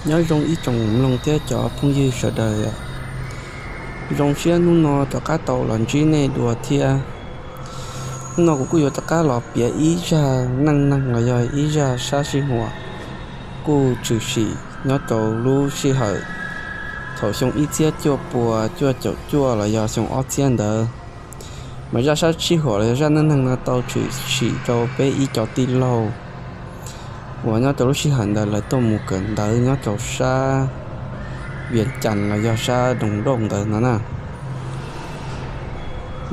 Nyob zoo ib tsoom mloog thiab cov phooj ywg sawv daws. Zoo siab hnub no rov qab tau los ntsib nej dua thiab. Hnub no kuv kuj yuav rov qab los piav ib zaj neej neeg los yog ib zaj sab sij huam kuj tshwm sim nyob rau lub sij hawm thaum xyoo ib txhiab cuaj pua cuaj caum cuaj los yog xyoo ob txhiab ntawd. Mas zaj sab sij huam los yog zaj neej neeg no tau tshwm sim rau peb ib co tij laug uas nyob rau lub sij hawm ntawd lawv tuaj mus kawm ntawv nyob rau sab Vias Cas los yog sab Doos Dooj ntawd no na.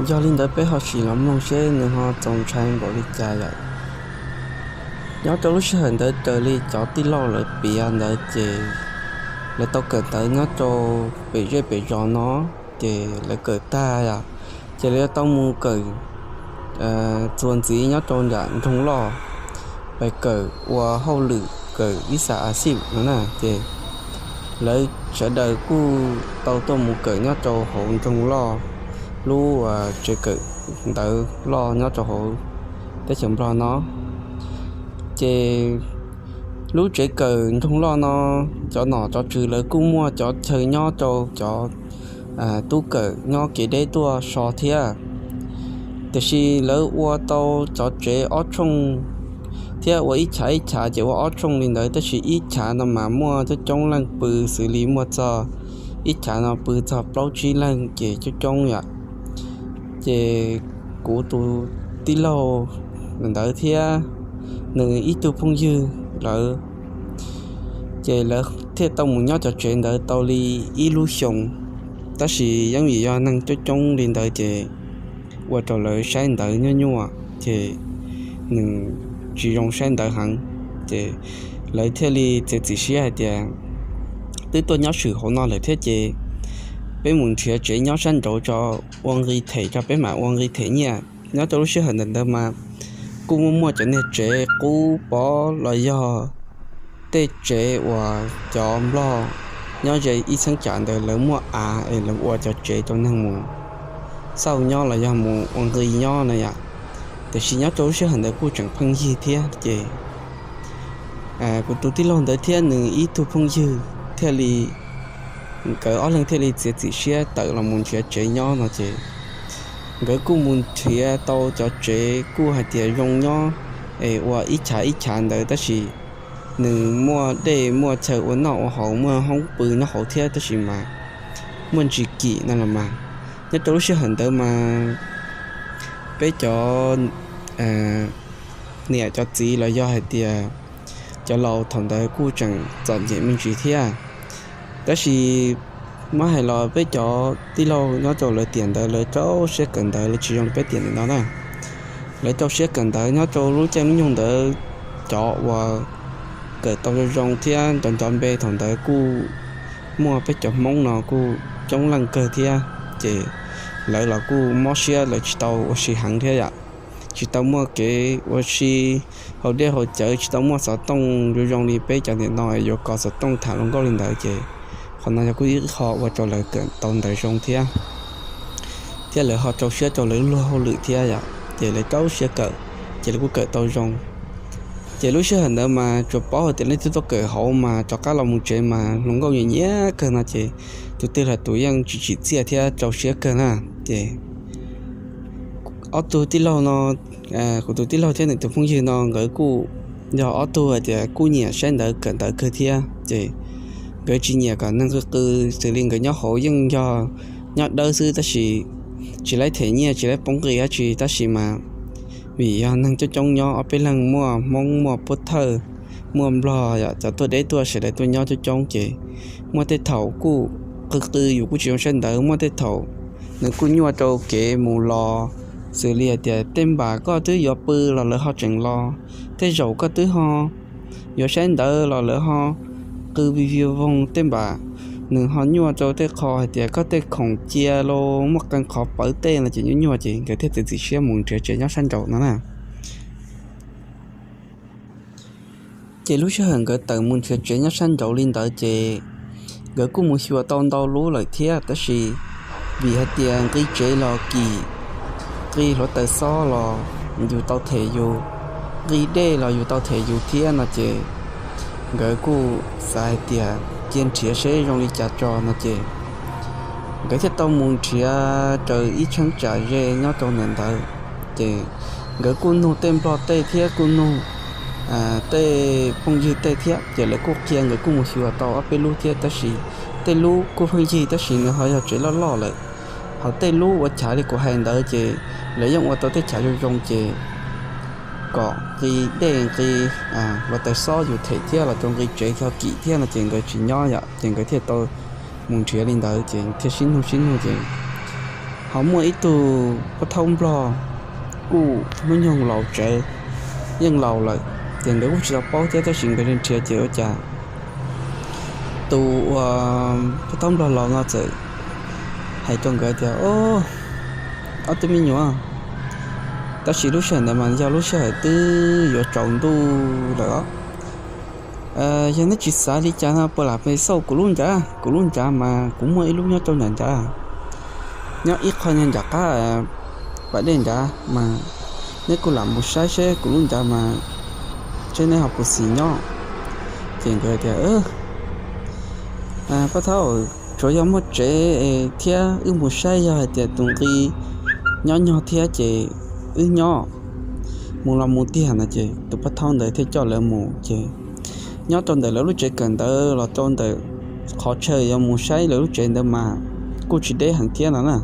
Yog li ntawd peb ho sim los mloog seb nws ho txaus ntshai npaum li cas lawm. Nyob rau lub sij hawm ntawd raws li cov tij laug lawv piav ntawd ces lawv tau kawm ntawv nyob rau pem zej pem zos no, ces lawv kawm tag ces lawv yuav tau mus kawm txuas ntxiv nyob rau nram nroog loj, pais kawm ua hauj lwm kawm ib xas a xij no na. Ces lawv sawv daws kuj tau tuaj mus kawm nyob rau hauv nroog loj, lub tsev kawm ntawv loj nyob rau hauv teb chaws Nplog no. Ces lub tsev kawm nroog loj no, cov nom cov tswv lawv kuj muaj cov chaw nyob rau cov tub kawm nyob kev deb tuaj so thiab. Tiam sis lawv ua tau cov tsev ob tshooj thiab ua ib chav ib chav ces ua ob tshooj li ntawd, tab sis ib chav no mas muaj coob coob leej pw, xws li muaj txog ib chav no pw txog plaub tsib leeg ces coob coob yom. Ces kuv tus tij laug ntawd thiab nws ib tug phooj ywg lawv, ces lawv thiaj tau mus nyob cov tsev ntawd tau li ib lub xyoo. Tab sis yeej vim yog neeg coob coob li ntawd ces ua rau lawv saib ntawv nyuaj nyuaj, ces nws tsis zoo saib ntawv heev. Ces lawv thiaj li txiav txim siab hais tias twb tuaj nyob swm hauv no lawm thiab ces peb mus nrhiav tsev nyob sab nraud tso, ua nqi them tso, peb mam ua nqi them nyiaj. Nyob rau lub sij hawm ntawd ntawd mas kuj muaj muaj cov niag tsev qub pov los yog tej tsev uas cov Nplog nyob ze ib txheeb tsam ntawd lawv muaj av es lawv ua cov tsev rau neeg mus xauj nyob los yog mus ua nqi nyob na yom. Tiam sis nyob rau lub sij hawm ntawd kuj tseem pheej yig thiab ces kuv tus tij laug ntawd thiab nws ib tug phooj ywg thiaj li, nkawd ob leeg thiaj li txiav txim siab tawm los mus nrhiav tsev nyob no ces nkawd kuj mus nrhiav tau cov tsev kuj hais tias zoo nyob es ua ib chav ib chav ntawd, tab sis nws muaj dej muaj chaw ua noj ua haus, muaj hoob pw nyob hauv thiab, tab sis mas muaj ntsis kim no los mas. Nyob rau lub sij hawm ntawd mas peb cov niam cov txiv los yog hais tias cov laus thaum ntawd kuj tseem txom nyem me ntsis thiab. Tab sis muab hais los peb cov tij laug nyob rau lawv tiam ntawd lawv rau siab kawm ntawv, lawv tsis zoo li peb tiam ntawm no na. Lawv rau siab kawm ntawv nyob rau lub caij lub nyoog ntawd, cov uas kawm tau zoo zoo thiab nrov nrov npe thaum ntawd kuj muaj peb cov Hmoob no kuj coob leej kawg thiab, ces lawv los kuj mob siab, lawv tsis tau ua si heev thiab yom. Tsis tau muaj kev ua si haus dej haus cawv, tsis tau muaj xov tooj zoo zoo li peb cov ntawm no yuav kov xov tooj tham hluas nkauj li ntawd, ces qhov no yog kuj ib qho ua rau lawv kawm tau ntawv zoo thiab, thiab lawv ho rau siab rau lawv lub luag hauj lwm thiab yom, ces lawv rau siab kawm, ces lawv kuj kawm tau zoo. Ces lub sij hawm ntawd mas tsuas paub hais tias leej twg tuaj kawm hauv mas rov qab los mus tsev mas hluas nkauj nyiam nyiam kawg no ces tus twg los tus yeej tsis tsim txiaj thiab rau siab kawg na. Ces ob tug tij laug no, kuv tus tij laug thiab nws tus phooj ywg no nkawd kuj yog ob tug hais tias kuj nyiam saib ntawv kawm ntawv kawg thiab, ces nkawd tsis nyiam kom neeg qw qw, xws li nkawd nyob hauv yeej yog nyob dawb xwb tab sis tsis laib them nyiaj tsis laib poob nqi dab tsi, tab sis mas vim yog neeg coob coob nyob ob peb leeg, muaj Hmoob muaj Pub Thawj, muaj Nplog yom, cov tuaj deb tuaj sawv daws tuaj nyob coob coob ces muaj tej thaum kuj qw qw yus kuj tsis zoo saib ntawv, muaj tej thaum nws kuj nyuaj rau kev mus los, xws li hais tias tej npam koj twb yuav pw los lawv ho tseem los, tej zaum koj twb ho yuav saib ntawv los lawv ho qw vij vij voog tej npam, nws ho nyuaj rau tej qho hais tias koj tej khoom cia los muaj qee qhov pawv tej no ces nyuaj nyuaj ces nkawd thiaj txiav txim siab mus nrhiav tsev nyob sab nraud no na. Ces lub sij hawm nkawd tawm mus nrhiav tsev nyob sab nraud li ntawd ces nkawd kuj mus xyuas tau ntau lub lawm thiab, tab sis vim hais tias nqi tsev los kim, nqi hluav taws xob los yus tau them yus, nqi dej los yus tau them yus thiab no ces nkawd kuj xav hais tias cia nrhiav seb zoo li cas tso no ces nkawd thiaj tau mus nrhiav raws ib cheeb tsam ze nyob rau ntawm ntawd. Ces nkawd kuj nug tej nplog tej thiab kuj nug tej phooj ywg tej thiab ces lawv kuj qhia nkawd kuj mus xyuas tau ob peb lub thiab tab sis tej lub kuj phooj ywg tab sis nws ho yog tsev loj loj lawm. Ho tej lub uas chav li kuv hais ntawd ces lawv yeej ua tau tej chav zoo zoo ces kom nqi dej nqi ua taws xob yus them thiab los rau nqi tsev kho kim thiab no ces nkawd tsis nyob yom ces nkawd thiaj tau mus nrhiav li ntawd ces thiaj sib nug sib nug ces ho muaj ib tug pab thaub nplog kuj hnub nyoog laus tsawv, yeej laus lawm ces nkawd kuj tsis tau paub thiab tab sis nkawd nrhiav ces ua cas tus uas pab thaub nplog laus no txawm hais rau nkawd tias, ob tug me nyuam, tab sis lub sij hawm ntawd mas yog lub sij hawm twb yuav tsaus ntuj lawm os. Yog neb tsis xav li cas no puas lam pes xauj kuv lub ncav, kuv lub ncav mas kuv muaj ib lub nyob rau nram ncav, nyob ib qho nyob nram qab pas dej ncav mas neb kuj lam mus saib seb kuv lub ncav mas seb neb ho puas xis nyob. Ces nkawd tias, pab thaub, tsuav yog muaj tsev thiab wb mus saib yog hais tias tus nqi nyob nyog thiab ces wb nyob, mus los mus tiag no ces tus pab thaub ntawd thiaj coj lawv mus ces nyob rau ntawm lawv lub tsev kawm ntawd los rau ntawm qhov chaw yuav mus saib lawv lub tsev ntawd mas kuj tsis deb heev thiab no na.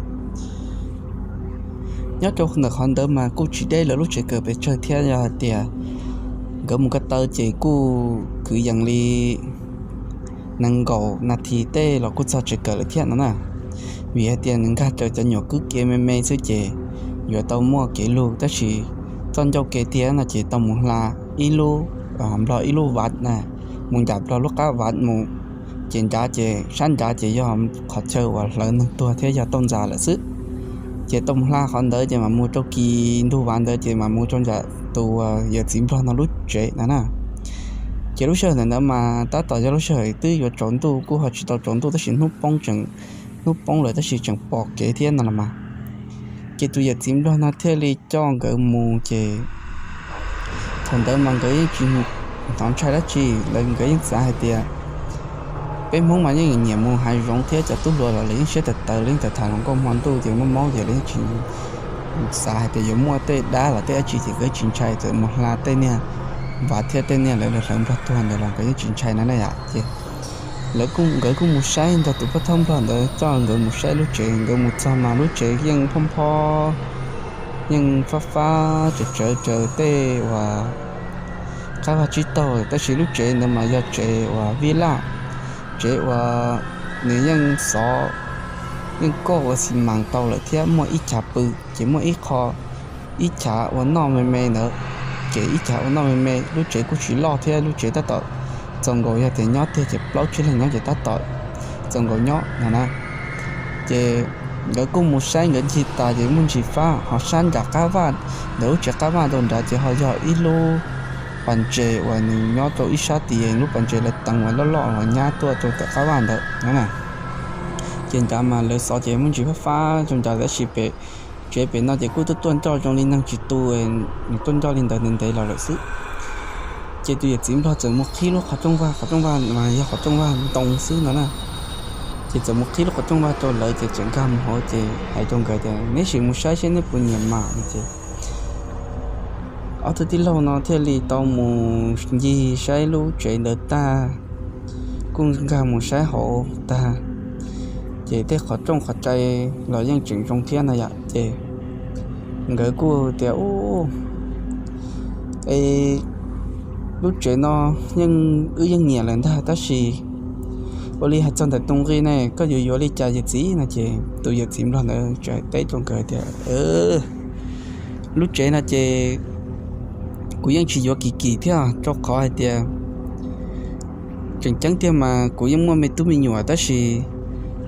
Nyob rau ntawm qhov ntawd mas kuj tsis deb lawv lub tsev kawm pes tsawg thiab yog hais tias nkawd mus ko taw ces kuj kwv yees li nees nkaum nas this tej los kuj txog tsev kawm lawm thiab no na. Vim hais tias nws nkag raws cov nyuam kwb kev me me xwb ces yuav tau muaj kev lug tab sis txoj ncauj kev tiag no ces tau mus hla ib lub, nplog ib lub vav na, mus nram nplog lub qab vav mus, ces nrad ces sab nrad ces yog qhov chaw uas hlawv neeg tuag thiab yog tauj ntxas lawm xwb. Ces tau mus hla qhov ntawd ces mam mus rau kis ntug vav ntawd ces mam mus rau nram tus yawm txiv nplog no lub tsev no na. Ces lub sij hawm ntawd mas tab tom yog lub sij hawm twb yuav tsaus ntuj kuj ho tsis tau tsaus ntuj tab sis hnub poob tseem, hnub poob lawm tab sis tseem pom kev thiab no los mas. Ces tus yawm txiv nplog no thiaj li coj nkawd mus ces thaum ntawd mas nkawd yeej tsis hnov ntshai dab tsi, lawv nkawd yeej xav hais tias peb Hmoob mas yeej nyiam mus hav zoov thiab cov tub hluas los lawv yeej siab tawv tawv, lawv yeej tham tham hluas nkauj hmo ntuj ces muaj mob ces lawv yeej tsis xav hais tias yuav muaj tej dab los tej dab tsi ces nkawd tsis ntshai, txawm mus hla tej niag vav thiab tej niag lawv hlawv nplog tuag ntawd los nkawd yeej tsis ntshai no na yom. Ces lawv, nkawd kuj mus saib nrog tus pab thaub nplog ntawd coj nkawd mus saib lub tsev, nkawd mus txog mas lub tsev yeej phob phob, yeej fab fab tsawv tsawv raws tej uas qab vaj tsib taug tab sis lub tsev ntawd mas yog tsev uas vij laj, tsev uas nws yeej xov, yeej koj ua xi mas tau lawm thiab muaj ib chav pw, ces muaj ib qho, ib chav ua noj me me ntawd, ces ib chav ua noj me me, lub tsev kuj tsis loj thiab lub tsev tab tom txaus nkaus yog tias nyob tiag ces plaub tsib leeg nyob ces tab tom txaus nkaus nyob no na. Ces nkawd kuj mus saib nkawd ncig tas ces muaj ntsis fab ho sab nram qab vaj, ntawm lub tsev qab vaj rau nrad ces ho yog ib lub pas ntses uas nws nyob rau ib sab tid, lub pas ntses lawv teev uas loj loj uas nyab tuaj rau tom qab vaj ntawd no na. Ces nrad mas lawv xov ces muaj ntsis fab fab rau nrad tab sis pem tsev pem no ces kuj tuaj tuaj ncoj zoo li neeg tsis tu, nws tuaj ncoj li ntawd ntev ntev los lawm xwb. Ces tus yawm txiv nplog txawm mus qhib lub qhov rooj vag, qhov rooj vag mas yog qhov rooj vag ntoo xwb no na. Ces txawm mus qhib lub qhov rooj vag rau lawv ces txawm nkag mus hauv ces hais rau nkawd tias neb sim mus saib seb neb puas nyiam mas no ces ob tug tij laug no thiaj li tau mus ncig saib lub tsev ntawd tag, kuj nkag mus saib hauv tag, ces tej qhov rooj qhov rai los yeej tseem zoo thiab no yom. Ces nkawd kuj tias u, e, lub tsev no yeej, wb yeej nyiam lawm ntag tab sis ua li hais txog ntawm tus nqi ne koj yuav yuav li cas yawm txiv no ces tus yawm txiv nplog ntawd teb rau nkawd tias lub tsev no ces kuv yeej tsis yuav kim kim thiab rau qhov hais tias tseem ceeb tiag mas kuv yeej muaj me tub me nyuam tab sis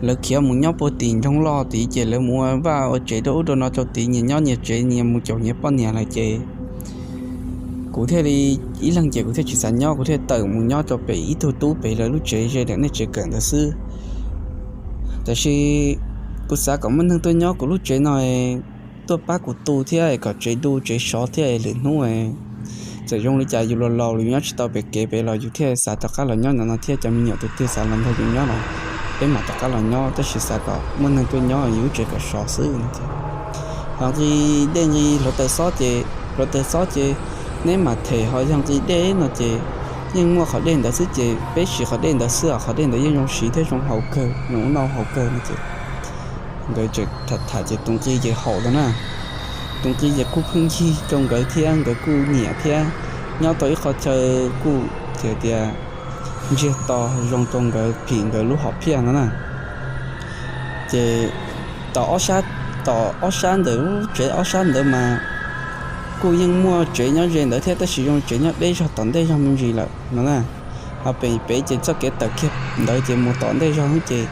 lawv khiav mus nyob puag tim nroog loj tid ces lawv mus ua vaj ua tsev rau ub rau no rau tid, nyias nyob nyias tsev nyias mus caum nyias poj niam lawm ces kuv thiaj li ib leeg ces kuv thiaj tsis xav nyob, kuv thiaj tawm mus nyob rau pem ib tug tub pem lawv lub tsev ze ntawm nej tsev kawm ntawd xwb. Tab sis kuv xav kom muaj neeg tuaj nyob kuv lub tsev no tuaj pab kuv tu thiab kom tsev du tsev sov thiab lwm hnub ces Txawm zoo li cas yus los laus los yus nyob tsis tau pem kev pem los yus thiaj xav rov qab los nyob ntawm no thiab cov me nyuam tus twg xav los nrog yus nyob los peb mam rov qab los nyob, tab sis xav kom muaj neeg tuaj nyob yus lub tsev kom sov xwb no ces. Ho nqi dej nqi hluav taws xob ces, hluav taws xob ces neb mam them, ho yog nqi dej no ces yeej muaj qhov dej ntawd xwb ces peb siv qhov dej ntawd xwb, qhov dej ntawd yeej zoo siv thiab zoo haus kawg, zoo noj haus kawg no ces nkawd tseem tham tham ces tus nqi ces haum lawm na. Tus nqi ces kuj pheej yig rau nkawd thiab nkawd kuj nyiam thiab, nyob tau ib qho chaw kuj tias ntsiag to zoo rau nkawd phim nkawd lub hom phiaj no na. Ces tom ob sab, tom ob sab ntawm lub tsev ob sab ntawd mas kuj yeej muaj tsev nyob ze ntawd thiab tab sis zoo tsev nyob deb zog tom ntej zog me ntsis lawm no na. Ho pem pem ces txoj kev tawm kiag ntawd ces mus tom ntej zog ces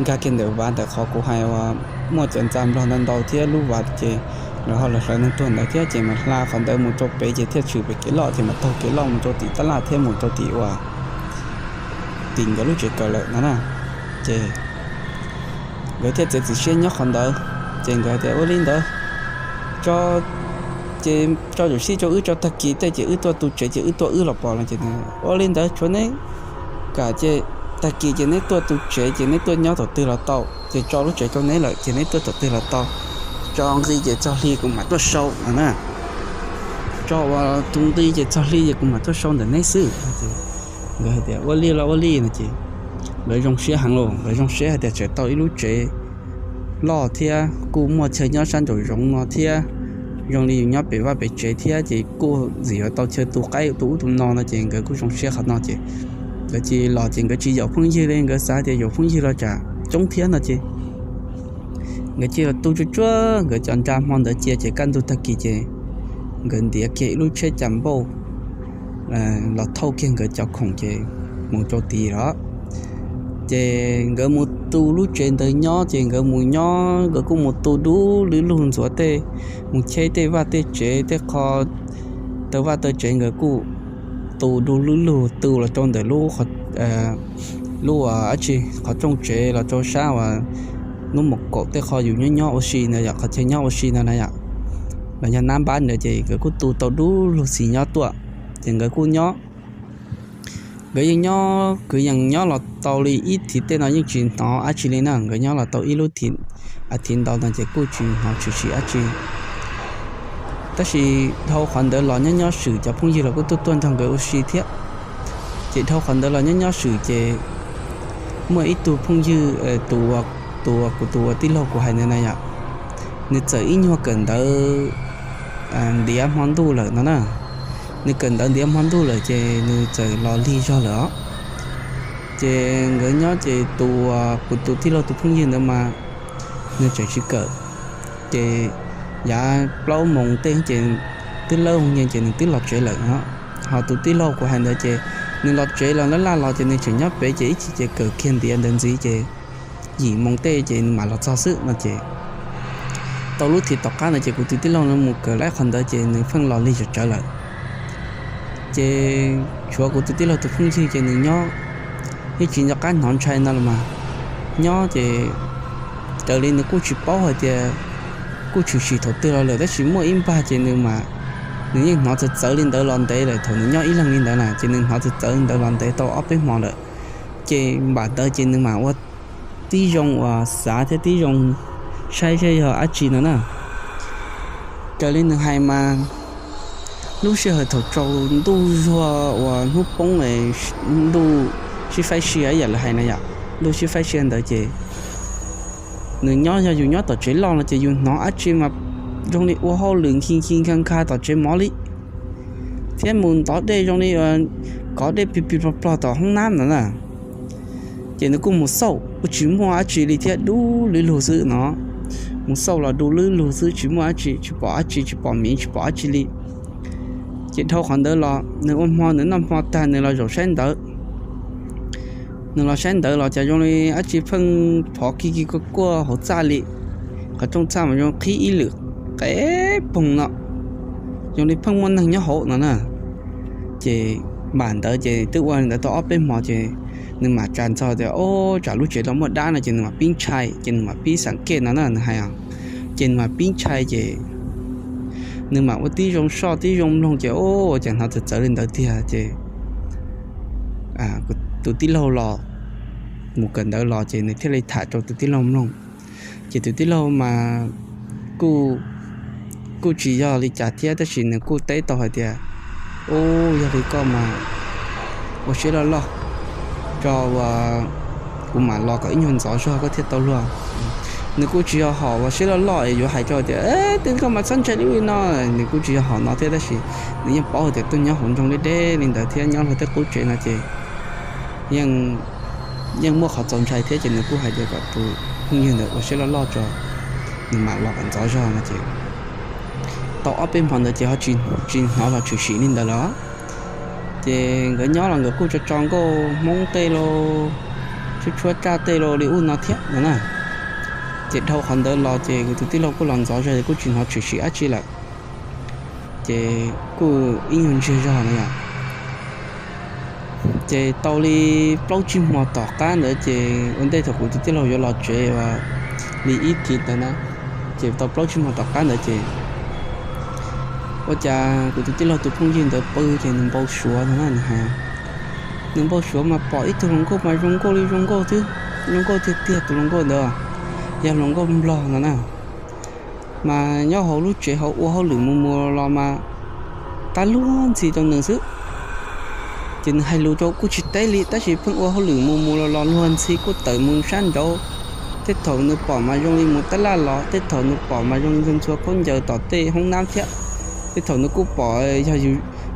nkag kiag ntawm vaj ntawm qhov kuv hais uas muaj cov ntxa nplog ntau ntau thiab lub vaj ces lawv ho lawv hlawv neeg tuag ntawd thiab ces mas hla qhov ntawd mus rau pem ces thiaj tshwm pem kev loj ces mas taug kev loj mus rau tim tab laj thiab mus rau tim uas tim nkawd lub tsev kawm lawm no na. Ces nkawd thiaj txiav txim siab nyob qhov ntawd. Ces nkawd tias ua li ntawd, ces tso tsam sij tso wb tso tag kis tej ces wb tuaj tu tsev ces wb tuaj wb los pom no ces ua li ntawd tshuav neb kam ces tag kis ces neb tuaj tu tsev ces neb tuaj nyob thaum twg los tau, ces tso lub tsev rau neb lawm ces neb tuaj thaum twg los tau. Tso nqi ces txog hli kuv mam tuaj sau no na. Tso uas tus nqi ces txog hli ces kuv mam tuaj sau ntawm neb xwb. Nkawd hais tias ua li los ua li no ces nkawd zoo siab heev los nkawd zoo siab hais tias tseem tau ib lub tsev loj thiab kuj muaj chaw nyob sab nraum zoov no thiab zoo li yus nyob pem vaj pem tsev thiab ces kuj ntxim yuav tau chaw tu qaib tu ub tu no no ces nkawd kuj zoo siab qhov no ces nkawd cia li los ces nkawd tsis yaum phooj ywg li, nkawd xav tias yaum phooj ywg los tsam coob thiab no ces nkawd cia li tu tsuag tsuag nkawd cov nra hmo ntawd cia ces kaj ntug tag kis ces nkawd ntiav kiag ib lub tsheb cas npauj los thauj kiag nkawd cov khoom ces mus rau tid lawm. Ces nkawd mus tu lub tsev ntawd nyob ces nkawd mus nyob nkawd kuj mus tu dub lwb lug ntxuav tej, mus cheb tej vaj tej tsev tej qho taw vaj taw tsev nkawd kuj tu dub lwb lug tu los rau ntawm lub, lub uas dab tsi, qhov rooj tsev los rau sab uas lub mom kaum tej qho yus nyob nyob ua si ntawd yom, qhov chaw nyob ua si ntawd na yom, los yog nab npab ntawd ces nkawd kuj tu tau dub lug xis nyob tuaj. Ces nkawd kuj nyob, nkawd yeej nyob kwv yees nyob los tau li ib thiv tej no yeej tsis hnov dab tsi li na, nkawd nyob los tau ib lub thiv, a thiv ntau no ces kuj tsis hnov tshwm sim dab tsi. Tab sis dhau qhov ntawd los nyob nyob swm cov phooj ywg los kuj tuaj tuaj nrog nkawd ua si thiab. Ces dhau qhov ntawd los nyob nyob swm ces muaj ib tug phooj ywg, tus, tus uas kuv tus uas tij laug kuv hais ntawd na yom, nws txawm ib nyuag kawm ntawv ntiav hmo ntuj lawm no na. Nws kawm ntawv ntiav hmo ntuj lawm ces nws txawm los lig zog lawm os. Ces nkawd nyob ces tus uas kuv tus tij laug tus phooj ywg ntawd mas nws tseem tsis kawm. Ces yav plaub moos tej ces twb lawb nce ces nws twb los tsev lawm. Ho tus tij laug kuv hais ntawd ces nws los tsev los laj laj los ces nws tseem nyob pem ces ib chim ces kawm kiag ntiav ntawd ntxiv ces yim moos tej ces nws mam los txog xwb no ces tau lub thiv tom qab ntawd ces kuv tus tij laug no mus kawm laib qhov ntawd ces nws pheej los lig tsawv tsawv lawm. Ces tshuav kuv tus tij laug tus phooj ywg ces nws nyob, yeej tsis nco qab hnov ntshai no los mas. Nyob ces raws li nws kuj tsis paub hais tias kuj tshwm sim thaum twg los lawm tab sis muaj ib npag ces nws mas, nws yeej hnov txawv txawv li ntawd los ntev lawm, thaum nws nyob ib leeg li ntawd na ces nws hnov txawv txawv li ntawd los ntev tau ob peb hmo lawm. Ces npam ntawd ces nws mam ua tib zoo uas xav thiab tib zoo saib saib yog dab tsi no na. Raws li nws hais mas lub sij hawm thaum tsaus ntuj zuag uas hnub poob, ntuj sib faib sia ib yam lawv hais na yom, ntuj sib faib sia ntawd ces nws nyob, yog yus nyob tom tsev loj no ces yus hnov dab tsi mas zoo li ua hauj lwm nkhi nkhi nkha nkha tom tsev mov li, thiab mus ntov dej zoo li kov dej plig plig plog plog tom hoob nab ntawd na. Ces nws kuj mus xauj kuj tsis muaj dab tsi li thiab, dub lwb lug xwb no. Mus xauj los dub lwb lug xwb, tsis muaj dab tsi, tsis pom dab tsi, tsis pom miv, tsis pom dab tsi li. Ces dhau qhov ntawd los nws ua hmo, nws noj hmo tag nws los zaum saib ntawv. Nws los saib ntawv los cas zoo li dab tsi pheej phov ki ki kuaj kuaj hauv txaj li. Qhov rooj txaj mas zoo qhib ib lwm qe poog no, zoo li pheej muaj neeg nyob hauv no na. Ces npam ntawd ces twb ua li ntawd tau ob peb hmo ces nws mam tsa ntxog tias, o, tsam lub tsev tau muaj dab no ces nws mam pib ntshai, ces nws mam pib xam kej no na nws hais. Ces nws mam pib ntshai ces nws mam ua tib zoo soj tib zoo mloog ces ua cas hnov txawv txawv li ntawd tiag ces tus tij laug los mus kawm ntawv los ces nws thiaj li tham rau tus tij laug mloog. Ces tus tij laug mas kuj kuj tsis yog li cas thiab tab sis nws kuj teb tau hais tias, Ub, yog li koj mas ua siab loj loj tso, kuv mam los kom ib nyuag ntxov zog koj thiaj tau luag. Nws kuj tsis yog hom ua siab loj loj es yuav hais rau tias, Twb koj mas txhob ntshai li ub li no. Nws kuj tsis yog hom no thiab tab sis nws yeej paub hais tias tuaj nyob hauv nroog deb deb li ntawd thiab nyob luag tej qub tsev no ces yeej muaj qhov txaus ntshai thiab ces nws kuj hais tias kom tus phooj ywg ntawd ua siab loj loj tso, nws mam los kom ntxov zog no ces tau ob peb hmo ntawd ces ho tsis hnov los tshwm sim li ntawd lawm. Ces nkawd nyob los nkawd kuj tso tso nkauj Hmoob tej los tshuab tshuab raj tej los li ub no thiab no na. Ces dhau qhov ntawd los ces tus tij laug kuj los ntxov zog es kuj tsis hnov tshwm sim dab tsi lawm. Ces kuj ib nyuag ntsiag zog no yom. Ces tau li plaub tsib hmo tom qab ntawd ces ua ntej thaum kuv tus tij laug yuav los tsev uas li ib thiv ntawd na, ces tau plaub tsib hmo tom qab ntawd ces ua cas kuv tus tij laug tus phooj ywg ntawd pw ces nws npau suav no na nws hais, nws npau suav mas pom ib tug hluas nkauj mas zoo nkauj li zoo nkauj xwb, zoo nkauj tiag tiag tus hluas nkauj ntawd, yog hluas nkauj nplog no na. Mas nyob hauv lub tsev hauv ua hauj lwm mus mus los los mas tab luag ntxhi rau nws xwb. Ces nws hais lus rau kuj tsis teb li tab sis pheej ua hauj lwm mus mus los los luag ntxhi kuj tawm mus sab nraud. Tej thaum nws pom mas zoo li mus tab laj los, tej thaum nws pom mas zoo li ntxhua khaub ncaws tom tej hoob nab thiab. Tej thaum nws kuj pom,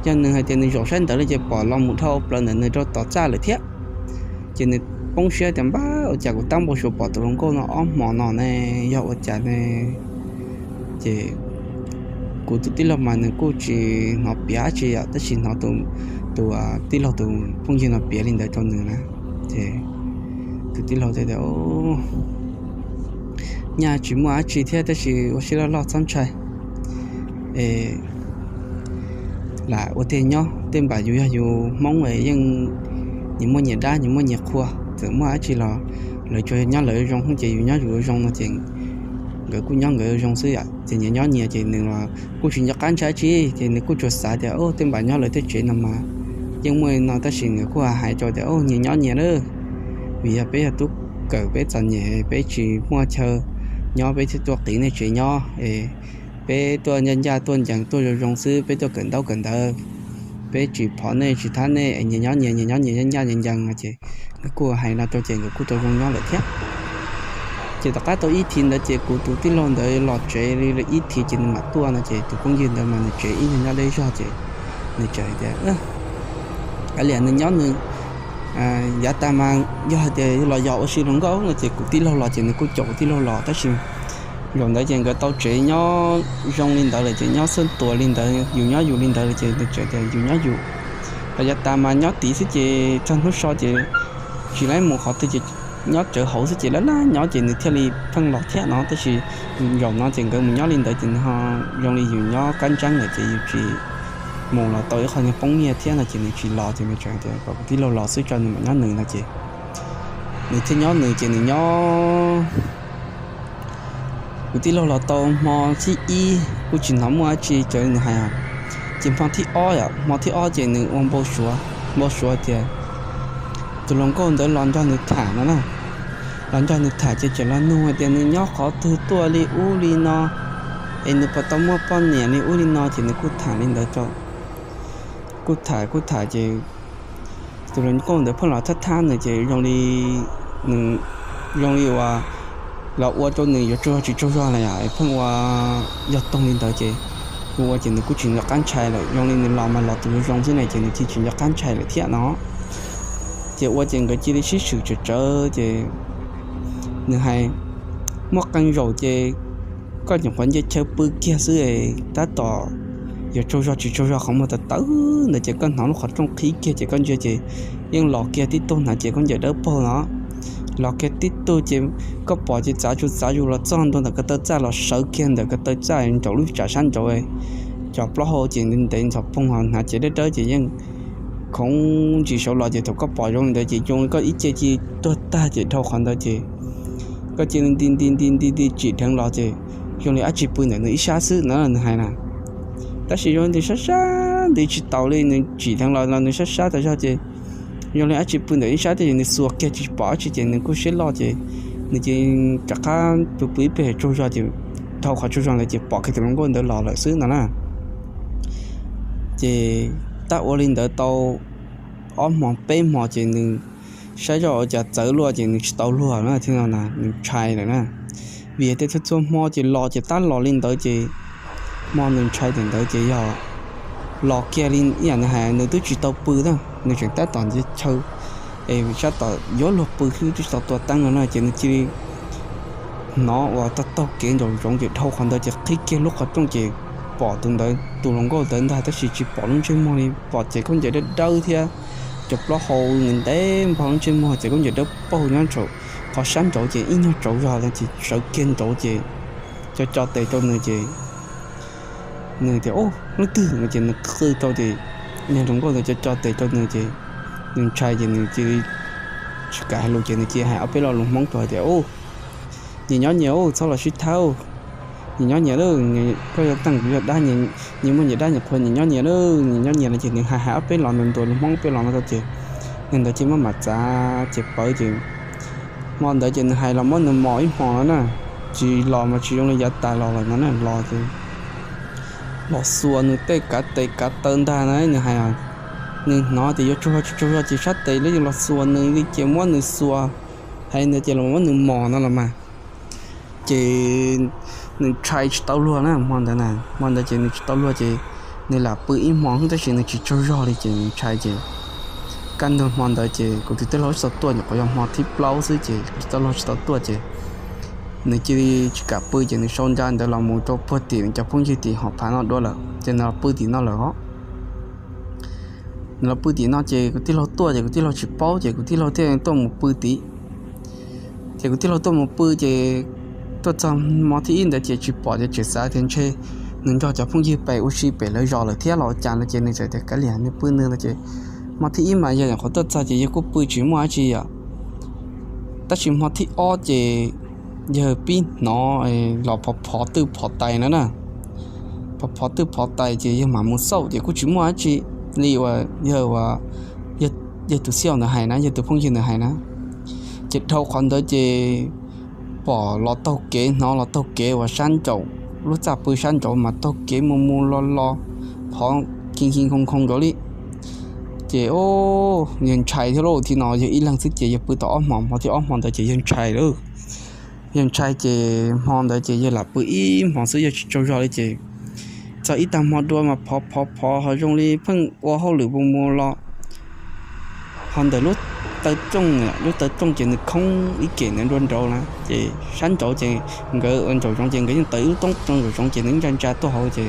yog nws hais tias nws zaum sab ntawd li ces pom los mus dhau plaws ntawm nws rau tom txaj lawm thiab. Ces nws poob siab tias, Npab, ua cas kuv tab npau suav pom tus hluas nkauj no ob hmo no ne, yog ua cas ne? Ces kuv tus tij laug mas nws kuj tsis hnov piav dab tsi yom, tab sis hnov tus tij laug tus phooj ywg no piav li ntawd rau nws na. Ces tus tij laug thiaj tias, Nyaj tsis muaj dab tsi thiab tab sis ua siab loj loj txhob ntshai. Es lam ua tiag nyob, tej npam yus yog yus Hmoob yeej nyias muaj nyias dab nyias muaj nyias qhua, txawm muaj dab tsi los lawv tsuas nyob lawv zoo xwb ces yus nyob yus zoo no ces nkawd kuj nyob nkawd zoo xwb yom. Ces nyias nyob nyias ces nws los kuj tsis nco qab ntshai dab tsi ces nws kuj tsuas xav tias, Tej npam nyob lawv tej tsev no mas yeej muaj li no tab sis nkawd kuj hais rau tias, Nyias nyob nyias lawm, vim yog peb yog tub kawm peb txom nyem peb tsis muaj chaw nyob peb thiaj tuaj qiv nej tsev nyob es peb tuaj ncaj ncaj tuaj ncees tuaj zoo zoo xwb, peb tuaj kawm ntaub kawm ntawv, peb tsis phov nej tsis thab nej es nyias nyob nyias nyias nyob nyias ncaj ncaj ncees ncees no ces nkawd kuj hais no rau ces nkawd kuj tau zoo nyob lawm thiab. Ces tom qab tau ib thiv ntawd ces kuv tus tij laug ntawd los tsev li ib thiv ces nws mam tuaj no ces tus phooj ywg ntawd mas nws tsev ib nyuag nyob deb zog ces nws tseem hais tias, Kav liam nws nyob nws, yav tas mas yog hais tias los yos ua si hluas nkauj no ces kuv tij laug los ces nws kuj caum kuv tij laug los tab sis zaum ntawd ces nkawd tau tsev nyob zoo li ntawd lawm ces nyob xwb tuas li ntawd yus nyob yus li ntawd lawm ces nws tseem tias yus nyob yus. Ho yav tas mas nyob tid xwb ces txog hnub so ces tsis laib mus qhov twg ces nyob tsawv hauv xwb ces laj laj nyob ces nws thiaj li pheej los thiab no tab sis zaum no ces nkawd mus nyob li ntawd ces nws ho zoo li yus nyob kab ntseeb lawm ces yus tsis mus los tau ib qho nyuag poob nyiaj thiab no ces nws tsis los ces nws tseem tias kom kuv tij laug los xwb tso nws mam nyob nws no ces nws thiaj nyob nws ces nws nyob kuv tij laug los tau hmo thib ib kuj tsis hnov muaj dab tsi raws li nws hais. Ces hmo thib ob, hmo thib ob ces nws ua npau suav, npau suav tias tus hluas nkauj ntawd los nrog nws tham no na. Los nrog nws tham ces tseem los nug hais tias nws nyob qhov twg tuaj li ub li no, es nws puas tau muaj poj niam li ub li no ces nws kuj tham li ntawd rau, kuj tham kuj tham ces tus hluas nkauj ntawd pheej los thab thab nws ces zoo li, nws zoo li uas los ua rau nws yuav tsaug zog tsis tsaug zog lawm yom, pheej ua yog toog li ntawd ces ua ua ces nws kuj tsis nco qab ntshai lawm, zoo li nws los mas los tus zoo zoo xwb ne ces nws cia tsis nco qab ntshai lawm thiab no. Ces ua ces nkawd cia li sib swm tsawv tsawv ces nws hais, muaj qee zaum ces koj nyuam qhuav nce chaw pw kiag xwb tab tom yuav tsaug zog tsis tsaug zog qhov muag tawv tawv ntawd ces koj hnov lub qhov rooj qhib kiag ces koj ntsia ces yeej los kiag tib tug hnav cev khaub ncaws dawb paug no. Los kiag tib tug ces koj pom ces txav tsuj txav zus los txog ntua ntawm ko taw txaj los sawv kiag ntawm ko taw txaj nraum lub tsam sab nraud, cov plaub hau ces ntev ntxhov poog ho hnav cev dawb dawb ces yeej khoov ntsis saud los ces thaum koj pom zoo li ntawd ces zoo li koj ib ce cia tuag tag ces dhau qhov ntawd ces koj cia li nti nti nti nti nti tsim dheev los ces zoo li dab tsi pw ntawm nws ib sab xwb na nws hais na. Tab sis zoo nws sab sab nws tsis taus li, nws tsim dheev los los nws sab sab tas zog ces zoo li dab tsi pw ntawm ib sab, tab sis nws xuas kiag tsis pom dab tsi ces nws kuj siab loj ces nws cia rov qab pw pw ib pliag tsaug zog ces dhau qhov tsaug zog ntawd ces pom kiag tus hluas nkauj ntawd los lawm xwb no na. Ces tab ua li ntawd tau ob hmo peb hmo ces nws saib zoj ua cas txawv luaj ces nws tsis tau luag na thiab no na, nws ntshai lawm na. Vim tej txhua txhua hmo ces los ces tab los li ntawd ces hmo nws ntshai tawm ntawd ces yog los kiag li ib yam nws hais, nws twb tsis tau pw na, nws tseem tab tom ntiav chaw es sab tom yuav luag pw xwb twb tsis tau tua teeb no na ces nws cia li hnov uas taug taug kev nraum zoov ces dhau qhov ntawd ces qhib kiag lub qhov rooj ces pom tus ntawd tus hluas nkauj ntawd ntag tab sis tsis pom lub ntsej muag li, pom ces khaub ncaws dawb dawb thiab cov plaub hau ntev npog lub ntsej muag ces khaub ncaws dawb paug nyob qhov sab nraud ces ib nyuag tsauv zog ces sawv kiag nraud ces co co tes rau nws ces nws tias, Ub, leej twg? No ces nws qw rau ces niag hluas nkauj ntawd co co tes rau nws ces nws ntshai ces nws cia li tsis kam hais lus ces nws cia li hais ob peb lo lus Hmoob rau hais tias, Ub, nyias nyob nyias, txhob los sib thab, nyias nyob nyias lawm, koj yog teej kuv yog dab, nyias muaj nyias dab nyias qhua, nyias nyob nyias lawm, nyias nyob nyias no ces nws hais hais ob peb los ntuas ntuas lus Hmoob ob peb los no rau ces niag ntawd ces maj mam txav ces pawv ces hmo ntawd ces nws hais los muab nws mos ib hmo no na, tsis los mas tsis zoo li yav tas los lawm no na, los ces los xuas nws tej kav tes kav taw ntag na, nws hais, nws hnov tias yuav tsaug zog tsis tsaug zog ces sab tes los yuav los xuas nws li ces muab nws xuas, hais ntawd ces los muab nws mos no los mas ces nws ntshai tsis tau luag na hmo ntawd na, hmo ntawd ces nws tsis tau luag ces nws lam pw ib hmo tab sis nws tsis tsaug zog li ces nws ntshai ces kaj ntug hmo ntawd ces kuv tus tij laug tsis tau tuaj, nyuam qhuav yog hmo thib plaub xwb ces kuv tus tij laug tsis tau tuaj ces nws cia li tsis kam pw ces nws sau ntsa ntawd los mus rau puag tim nws cov phooj ywg tim hom phav no dua lawm ces nws los pw tim no lawm os. Nws los pw tim no ces kuv tij laug tuaj ces kuv tij laug tsis paub ces kuv tij laug thiaj tuaj mus pw tim. Ces kuv tij laug tuaj mus pw ces tuaj txog hmo thib ib ntawd ces tsis pom ces tseem xav tias ntshe nws nrog cov phooj ywg pem ua si pem lawv zos lawm thiab los ua cas no ces nws txawm tias kav liam, nws pw nws no ces hmo thib ib mas yog nyuam qhuav tuaj txog ces yawg kuj pw tsis muaj dab tsi yom. Tab sis hmo thib ob ces yawg pib hnov los phov phov twj phov tais no na. Phov phov twj phov tais ces yawg mam mus xauj ces kuj tsis muaj dab tsi li uas yawg tus xiaj ntawd hais na, yawg tus phooj ywg ntawd hais na. Ces dhau qhov ntawd ces pom los taug kev, hnov los taug kev uas sab nraum, lub txaj pw sab nraud mas taug kev mus mus los los, phov ki ki khoo khoo nraud li. Ces yawg ntshai thiab lauj, thiab no yawg ib leeg xwb ces yawg pw tau ob hmo, hmo thib ob hmo ntawd ces yawg ntshai lauj. Yawg ntshai ces hmo ntawd ces yawg lam pw ib hmo xwb, yawg tsis tsaug zog li ces txog ib tag hmo dua mas phov phov phov ho zoo li pheej ua hauj lwm mus mus los. Ho ntawm lub taw rooj, lub taw rooj ces nws khoob ib kem ntawd nraud na, ces sab nraud ces nkawd ua nraum zoov ces nkawd yeej taws ib lub toob rau nraum zoov ces nws ntsa ntsa tuaj hauv ces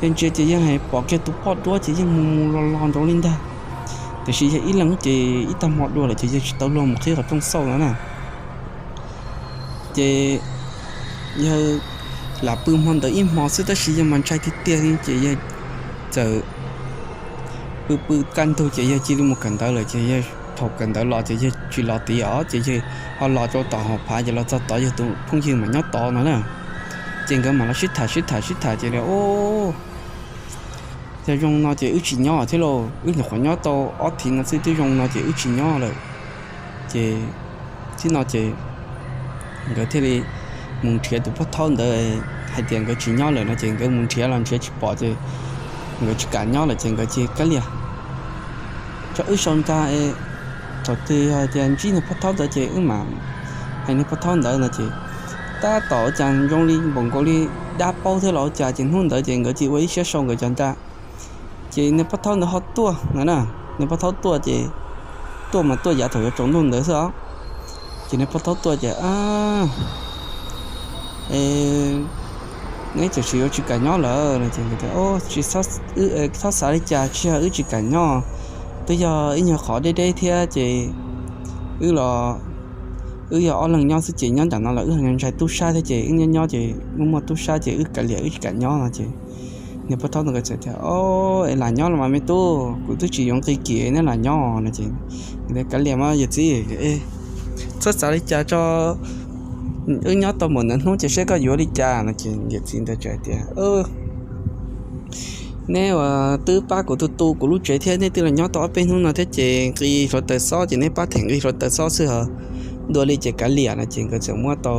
yawg ntsia ces yawg hais pom kiag tus poj duab ces yeej mus mus los los nraud li ntag. Tiam sis yawg ib leeg ces ib tag hmo dua lawm ces yawg tsis tau luag mus qhib qhov rooj xauj no na. Ces yawg lam pw hmo ntawd ib hmo xwb tab sis yawg mas ntshai tiag tiag li ces yawg txawm pw pw kaj ntug ces yawg cia li mus kawm ntawv lawm ces yawg thaum kawm ntawv los ces yawg tsis los tid os ces yawg ho los rau tom hauv phav ces los txog tod yawg tus phooj ywg mas nyob tod no na. Ces nkawd mam los sib tham sib tham sib tham ces, Yog zoo no ces wb tsis nyob thiab lauj, wb nyuam qhuav nyob tau ob thiv no xwb, twb zoo no ces wb tsis nyob lawm. Ces tib no ces nkawd thiaj li mus nrhiav tus poj thaub ntawd, hais tias nkawd tsis nyob lawm no ces nkawd mus nrhiav los nrhiav tsis pom ces nkawd tsis kam nyob lawm ces nkawd cia li kav liam, tso wb sau ntsa, thaum twg yog tias ntsib niag poj thaub ntawd ces wb mam hais niag poj thaub ntawd no ces tab tom ua cas zoo li npaum nkaus li dab paub thiab los ua cas ces hnub ntawd ces nkawd cia li ua ib siab sau nkawd cov ntsa. Ces niag poj thaub ntawd ho tuaj no na, niag poj thaub tuaj ces tuaj mas tuaj yav thaum yuav tsaus ntuj ntawd xwb os. Ces niag poj thaub tuaj ces, Neb txawm tsis yuav tsis kam nyob lawm no ces, Tsis txhob xav li cas, tsis yog wb tsis kam nyob, twb yog ib nyuag qhov deb deb thiab ces wb los, wb yog ob leeg nyob xwb ces nyob nram no los wb ntshai tub sab thiab ces wb nyob nyob ces muaj muaj tub sab ces wb kav liam wb tsis kam nyob no ces niag poj thaub ntawd txawm tias, Es lam nyob los mas me tub, kuv twb tsis yuav nqi kim neb lam nyob no ces, Kav liam mas yawm txiv, txhob xav li cas tso, wb nyob tau npaum ntawd hnub ces seb koj yuav li cas no ces yawm txiv ntawd txawm tias, Neb uas twb pab kuv tu tu kuv lub tsev thiab neb twb los nyob tau ob peb hnub no thiab ces nqi hluav taws xob ces neb pab them nqi hluav taws xob xwb os. Dua li ces kav liam no ces nkawd txawm muab tau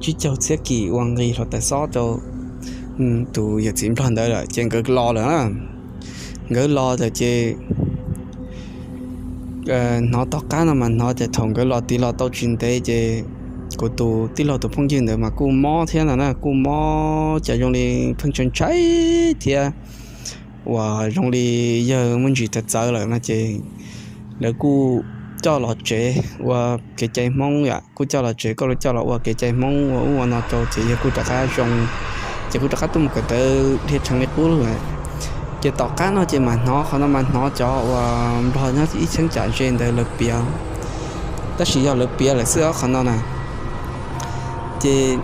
tsib caug txhiab kis ua nqi hluav taws xob rau tus yawm txiv nplog ntawd lawm ces nkawd los lawm na. Nkawd los lawm ces hnov tom qab no mas hnov tias thaum nkawd los tiv los tau tsis ntev ces kuv tus tij laug tus phooj ywg ntawd mas kuj mob thiab no na, kuj mob cas zoo li pheej ntshai ntshai thiab uas zoo li yawg muaj ntsis txawv txawv lawm no ces lawv kuj coj los tsev ua kev cai Hmoob yom, kuj coj los tsev, koj los coj los ua kev cai Hmoob ua ub ua no rau ces yawg kuj rov qab zoo, ces kuj rov qab tuaj mus kawm ntawv dhia rheev li qub lawm. Ces tom qab no ces mas hnov qhov no mas hnov cov uas nplog nyob ib cheeb tsam ze ntawd lawv piav, tab sis yog lawv piav lawm xwb os qhov no na. Ces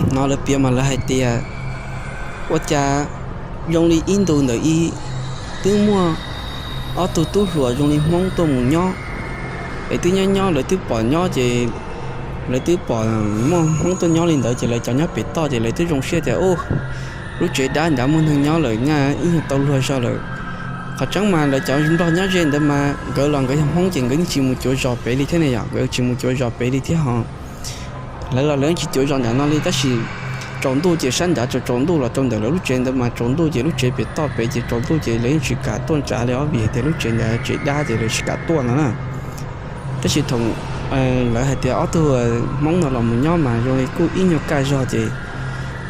hnov lawv piav mas lawv hais tias ua cas zoo li ib ntu ntawd ib twb muaj ob tug tub hluas zoo li Hmoob tuaj mus nyob, es twb nyob nyob lawv twb pom nyob ces lawv twb pom muaj Hmoob tuaj nyob li ntawd ces lawv cov nyob pem toj ces lawv twb zoo siab tias u, lub tsev dab nrad muaj neeg nyob lawm nyaj ib nyuag tau luag zog lawm. Qhov tseeb mas lawv cov nplog nyob ze ntawd mas nkawd los nkawd yog Hmoob ces nkawd yeej tsis mus cuav zos pem li thiab ne yom, nkawd tsis mus cuav zos pem li thiab ho. Lawv los lawv yeej tsis cuav zos nram no li tab sis tsaus ntuj ces sab nrad tsaus tsaus ntuj los rau ntawm lawv lub tsev ntawd mas tsaus ntuj ces lub tsev pem toj pem ces tsaus ntuj ces lawv yeej tsis kam tuaj tsav li ob vim tias lub tsev ntawd tsev dab ces lawv tsis kam tuaj no na. Tab sis thaum lawv hais tias ob tug Hmoob no los mus nyob mas zoo li kuj ib nyuag kaj zog ces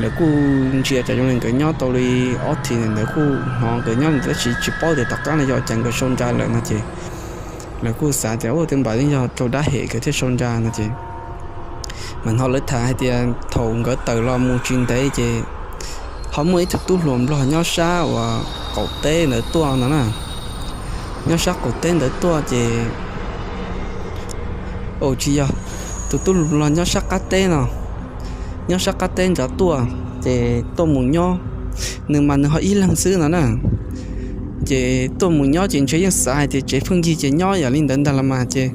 lawv kuj ntsia cas zoo li nkawd nyob tau li ob thiv ntawd kuj hnov nkawd nyob tab sis tsis paub tias tom qab no yog cas nkawd sau nra lawm no ces lawv kuj xav tias u, tej npam yeej yog raug dab hem nkawd thiaj sau nra no ces mas hnov lawv tham hais tias thaum nkawd tawm los mus tsis ntev ces ho muaj ib tug tub hluas nplog nyob sab uas qaum teb ntawd tuaj no na. Nyob sab qaum teb ntawd tuaj ces, tsis yog, tus tub hluas nplog nyob sab qab teb no, nyob sab qab teb nrad tuaj ces tuaj mus nyob, nws mas nws ho ib leeg xwb no na. Ces tuaj mus nyob ces ntshe yeej xav hais tias tsev phooj ywg ces nyob yam li ntawd ntag los mas ces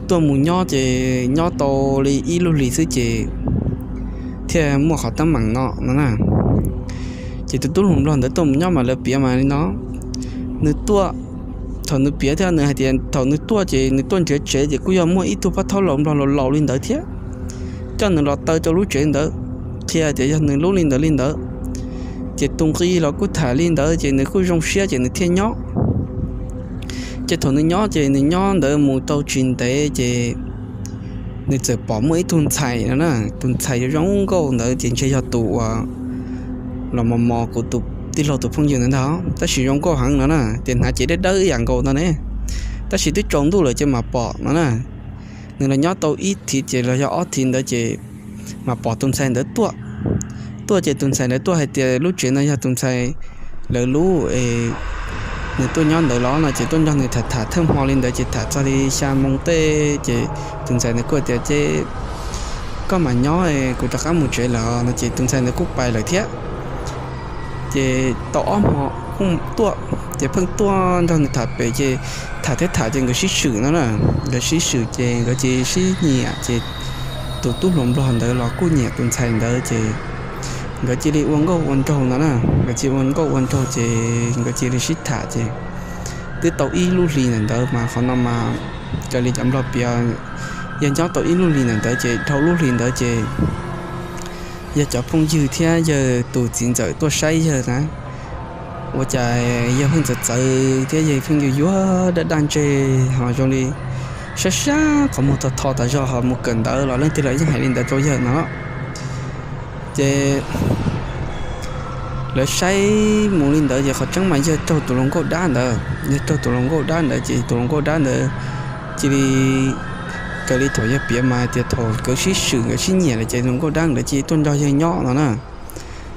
tuaj mus nyob ces nyob tau li ib lub hlis xwb ces thiaj muaj qhov teeb meem no no na. Ces tus tub hluas nplog ntawd tuaj mus nyob mas lawv piav mas li no, nws tuaj, thaum nws piav thiab nws hais tias thaum nws tuaj ces nws tuaj nrhiav tsev ces kuj yog muaj ib tug pab thaub laus nplog laus laus li ntawd thiab coj nws los taw rau lub tsev ntawd, qhia tias yog nws lub li ntawd li ntawd. Ces tus nqi los kuj tham li ntawd ces nws kuj zoo siab ces nws thiaj nyob. Ces thaum nws nyob ces nws nyob ntawd mus tau tsis ntev ces nws txawm pom muaj ib tug ntxhais no na, tus ntxhais zoo nkauj ntawd ces ntshe yog tus uas los mos mos kuv tus tij laug tus phooj ywg ntawd ntag, tab sis zoo nkauj heev no na, ces hnav cev dawb dawb ib yam nkaus ntag ne. Tab sis twb tsaus ntuj lawm ces mam pom no na. Nws los nyob tau ib thiv ces los yog ob thiv ntawd ces mam pom tus ntxhais ntawd tuaj. Tuaj ces tus ntxhais ntawd tuaj hais tias lub tsev no yog tus ntxhais lawv lub, nws tuaj nyob ntawd los no ces tuaj nrog nws tham tham thawj hmo li ntawd ces tham txog li xya moo tej ces tus ntxhais ntawd kuj tias ces koj mam nyob, kuv rov qab mus tsev lawm no ces tus ntxhais ntawd kuj pais lawm thiab. Ces tau ob hmo tuaj ces pheej tuaj nrog nws tham pem ces tham thiab tham ces nkawd sib swm no na. Nkawd sib swm ces nkawd cia li sib nyiam ces tus tub hluas nplog ntawd los kuj nyiam tus ntxhais ntawd ces nkawd cia li ua nkauj ua nraug no na. Nkawd cia li ua nkauj ua nraug ces nkawd cia li sib tham ces twb tau ib lub hlis ntawm ntawd mas qhov no mas raws li cov nplog piav, yawg nyob tau ib lub hlis ntawm ntawd ces dhau lub hlis ntawd ces yawg cov phooj ywg thiab yawg tus txiv ntxawm tuaj saib yawg na. Ua cas yawg pheej txawv txawv thiab yawg pheej yuag yuag daj daj ntseg ho zoo li sab sab qhov muag tho tho tas zog ho mus kawm ntawv los leej twg los yeej hais li ntawd rau yawg no. Ces lawv saib mus li ntawd ces qhov tseeb mas yawg raug tus hluas nkauj dab ntawd, yawg raug tus hluas nkauj dab ntawd ces tus hluas nkauj dab ntawd cia li, raws li thaum yawg piav mas hais tias thaum nkawd sib swm nkawd sib nyiam lawm ces tus hluas nkauj dab ntawd cia li tuaj nrog yawg nyob no na.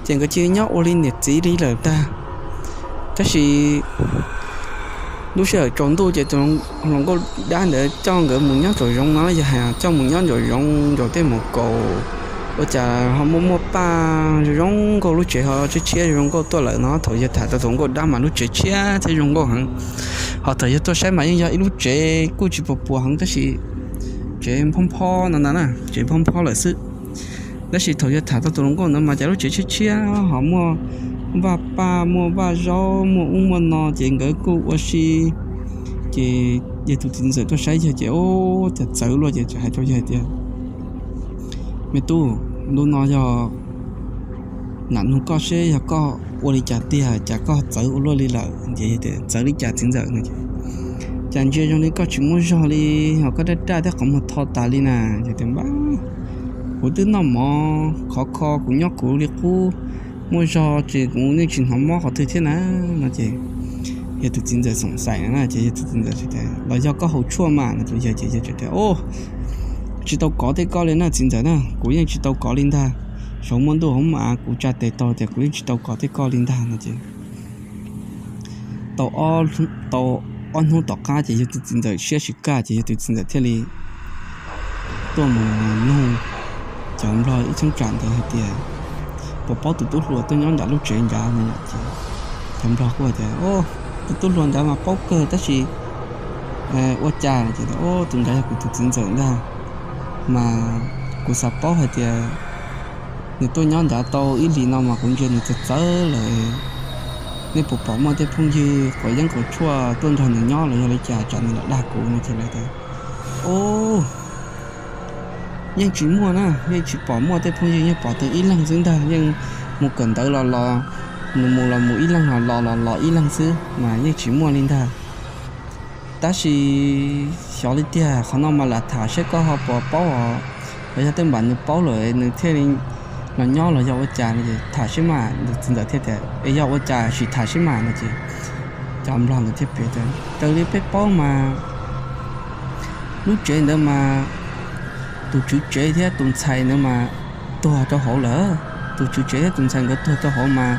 Ces nkawd cia li nyob ua li niam txiv li lawm ntag. Tab sis lub sij hawm tsaus ntuj ces tus hluas nkauj dab ntawd coj nkawd mus nyob nraum zoov no, yawg hais coj mus nyob nraum zoov nraum tej mus kaus, ua cas ho muaj muaj paj zoo nkauj, lub tsev ho tshiab tshiab zoo nkauj tuaj lawm no. Thaum yawg tham tau tus hluas nkauj dab mas lub tsev tshiab thiab zoo nkauj heev. Ho thaum yawg tuaj saib mas yeej yog ib lub tsev kuj tsis puas puas heev tab sis tsev nphob nphob no ntag na, tsev nphob nphob lawm xwb. Tab sis thaum yawg tham tau tus hluas nkauj ntawd mas cas lub tsev tshiab tshiab ho muaj vaj paj, muaj vaj zaub, muaj ub muaj no ces nkawd kuj ua si. Ces yog tus txiv ntxawm tuaj saib yawg ces, ub, cas txawv luaj ces hais rau yawg tias, Me tub, ntu no yog nam nug koj seb yog koj ua li cas tiag, cas koj txawv ua luaj li lawm? Ces yawg tias, Txawv li cas txiv ntxawm? No ces, Cas ntsia zoo li koj tsis muaj zog li, ho koj daj daj thiab qhov muag tho tas li na. Yawg tias, Npab, kuv twb noj mov khov kho, kuv nyob kuv li qub, muaj zog ces kuv yeej tsis hnov mob qhov twg thiab na. No ces yog tus txiv ntxawm xoom xaim na, ces yog tus txiv ntxawm tias, Los yog koj haus tshuaj mas? No ces yawg ces yawg tias, Ub, tsis tau kov tej koj li na txiv ntxawm na, kuv yeej tsis tau kov li ntag. Saum muaj ntuj hauv mas kuv tsa tes taug tias kuv yeej tsis tau kov tej koj li ntag. No ces tau, tau ob hnub tom qab ces yog tus txiv ntxawm siab tsis kaj ces yog tus txiv ntxawm thiaj li tuaj mus nug cov nplog ib cheeb tsam ntawd hais tias, Puas paub tus tub hluas tuaj nyob nram lub tsev nrad? No ces cov nplog kuj tias, Tus tub hluas ntawd mas paub kawg tab sis ua cas? Ces, Ub, tus ntawd yog kuv tus txiv ntxawm ntag, mas kuv xav paub hais tias nws tuaj nyob nrad tau ib hlis no mas kuv ntsia nws txawv txawv lawm. Nej puas pom muaj tej phooj ywg quav yeeb quav tshuaj tuaj nrog nws nyob los yog li cas tsam nws los dag kuv? No ces lawv tias, Ub, yeej tsis muaj na, yeej tsis pom muaj tej phooj ywg, yeej pom tau ib leeg xwb ntag, yeej mus kawm ntawv los los, nws mus los mus ib leeg, los los los los ib leeg xwb mas yeej tsis muaj li ntag. Tab sis xyov li tiag, qhov no mas lam tham seb koj ho puas paub os, los yog tej npam nws paub lawm nws thiaj li los nyob los yog ua cas? No ces tham seb mas. Tus txiv ntxawm thiaj tias, Es yog ua cas sim tham seb mas? No ces cov nplog ntawd thiaj piav tias, Raws li peb paub mas lub tsev ntawd mas tus tswv tsev thiab tus ntxhais ntawd mas tuag rau hauv lawm. Tus tswv tsev thiab tus ntxhais nkawd tuag rau hauv mas